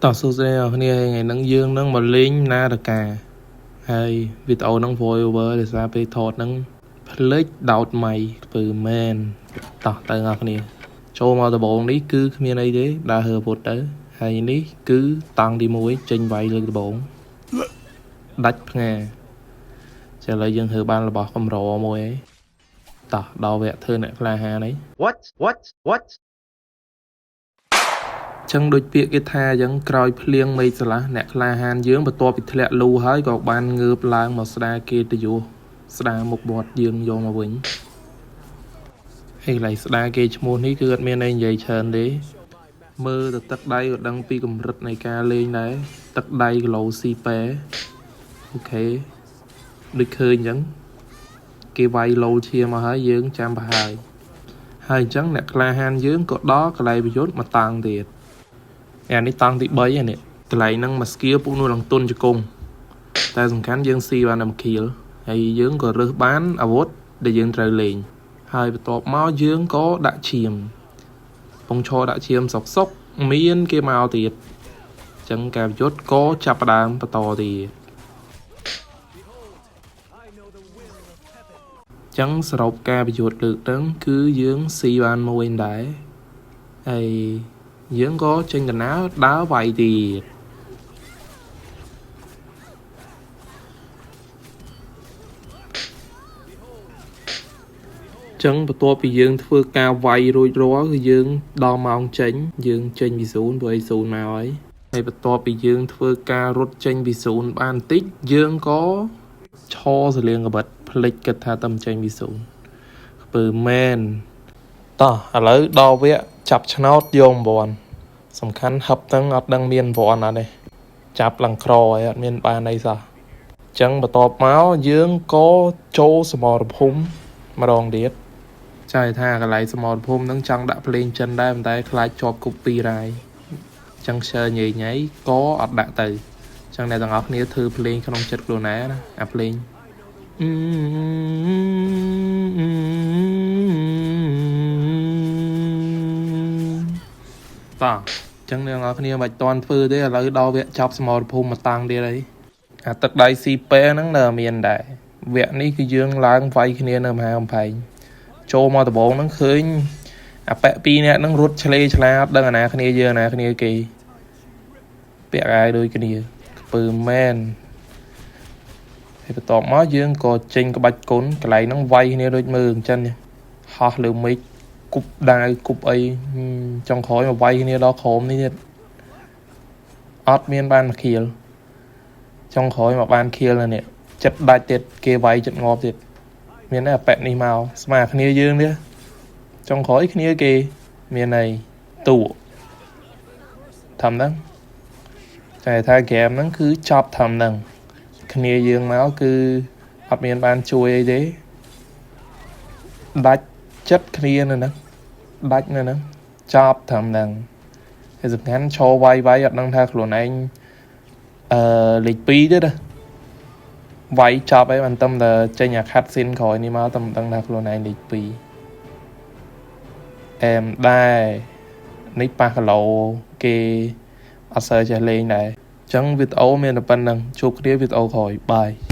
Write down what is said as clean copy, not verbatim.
តោះសួស្តីអ្នកនរគ្នាថ្ងៃហ្នឹងយើងនឹងមកលេង Naraka ហើយវីដេអូហ្នឹង voice over ដោយសារពេលថតហ្នឹងភ្លេចដោតម៉ៃធ្វើមែនតោះទៅអ្នកនរគ្នាចូលមកដំបូងនេះគឺគ្មានអីទេដើរហើពុតទៅហើយនេះគឺតង់ទី1ចេញវាយលើកដំបូងដាច់ផ្ងាចាឥឡូវយើងធ្វើបានរបស់កម្រមួយឯងតោះដល់វគ្គធ្វើអ្នកក្លាហានអី What? What? What? ចឹងដូចពាក្យគេថាអញ្ចឹងក្រោយភ្លៀងមេឃស្រឡះអ្នកក្លាហានយើងបន្ទាប់ពីធ្លាក់លូហើយក៏បានងើបឡើងមកស្ដារគេតយុសស្ដារមុខមាត់យើងយកមកវិញហើយកន្លែងស្ដារគេឈ្មោះនេះគឺអត់មានអីនិយាយច្រើនទេមើលទៅទឹកដៃក៏ដឹងពីកម្រិតនៃការលេងដែរទឹកដៃគីឡូស៊ីប៉ែOK ដូចឃើញអញ្ចឹងគេវាយឡូឈាមមកហើយយើងចាំប្រហើយហើយអញ្ចឹងអ្នកក្លាហានយើងក៏ដល់កន្លែងប្រយុទ្ធមកតាំងទៀត អានេះតង់ទី3ហ្នឹងនេះកន្លែងហ្នឹងមកស្គៀពួកនោះឡើងទុនជង្គង់តែសំខាន់យើងស៊ីបានតែមួយខៀលហើយយើងក៏រើសបានអាវុធដែលយើងត្រូវលេងហើយបន្ទាប់មកយើងក៏ដាក់ឈាមពងឈរដាក់ឈាមសុកសុកមានគេមកទៀតអញ្ចឹងការប្រយុទ្ធក៏ចាប់ផ្ដើមបន្តទៀតអញ្ចឹងសរុបការប្រយុទ្ធលើកហ្នឹងគឺយើងស៊ីបានមួយដែរហើយយើងក៏ចេញដំណើរដើរវាយទៀតចឹងបន្ទាប់ពីយើងធ្វើការវាយរួចរាល់គឺយើងដល់ម៉ោងចេញយើងចេញពី0ព្រោះអី0មកហើយហើយបន្ទាប់ពីយើងធ្វើការរត់ចេញពី0បានបន្តិចយើងក៏ឈរសលៀងកបិតភ្លេចគិតថាតែចេញពី0ខ្ពើមែនតោះឥឡូវដល់វគ្គចាប់ឆ្នោតយករង្វាន់សំខាន់ហឹបហ្នឹងអត់ដឹងមានរង្វាន់អត់ទេចាប់ឡើងក្រហើយអត់មានបានអីសោះអញ្ចឹងបន្ទាប់មកយើងក៏ចូលសមរភូមិម្ដងទៀត ចែថាកន្លែងសមរភូមិហ្នឹងចង់ដាក់ភ្លេងចិនដែរប៉ុន្តែខ្លាចជាប់ copyright អញ្ចឹង share ញ៉ៃញ៉ៃក៏អត់ដាក់ទៅអញ្ចឹងអ្នកទាំងអស់គ្នាធ្វើភ្លេងក្នុងចិត្តខ្លួនឯងណាអាភ្លេងតោះអញ្ចឹងអ្នកទាំងអស់គ្នាមិនបាច់តន់ធ្វើទេឥឡូវដល់វគ្គចប់សមរភូមិមកតាំងទៀតហើយអាទឹកដៃស៊ីពែហ្នឹងនៅមានដែរវគ្គនេះគឺយើងឡើងវាយគ្នានៅមហាកំផែង ចូលមកដំបងហ្នឹងឃើញអាប៉ែពីរនាក់ហ្នឹងរត់ឆ្លេឆ្លាអត់ដឹងអាណាគ្នាយើងអាណាគ្នាគេពាក់អាវដូចគ្នាខ្ពើមែនហើយបន្ទាប់មកយើងក៏ចេញក្បាច់គុណកន្លែងហ្នឹងវាយគ្នាដូចមើលអញ្ចឹងហោះលើមេឃគប់ដាវគប់អីចុងក្រោយមកវាយគ្នាដល់ក្រោមនេះទៀតអត់មានបានមកខៀលចុងក្រោយមកបានខៀលនៅនេះចិត្តដាច់ទៀតគេវាយចិត្តងាប់ទៀត មានតែអាប៉ែនេះមកស្មើគ្នាយើងនេះចុងក្រោយគ្នាគេមានន័យតួធ្វើហ្នឹងតែថាហ្គេមហ្នឹងគឺចប់ធ្វើហ្នឹងគ្នាយើងមកគឺអត់មានបានជួយអីទេដាច់ចិត្តគ្នានៅហ្នឹងដាច់នៅហ្នឹងចប់ធ្វើហ្នឹងហើយសំខាន់ឈរវាយវាយអត់ដឹងថាខ្លួនឯងអឺលេខ2ទេណា វាយចប់ហើយបានតែចេញអាខាត់ស៊ីនក្រោយនេះមកតែមិនដឹងថាខ្លួនឯងលេខ2អែមដែរនេះប៉ះគីឡូគេអត់សូវចេះលេងដែរអញ្ចឹងវីដេអូមានតែប៉ុណ្្នឹងជួបគ្នាវីដេអូក្រោយបាយ។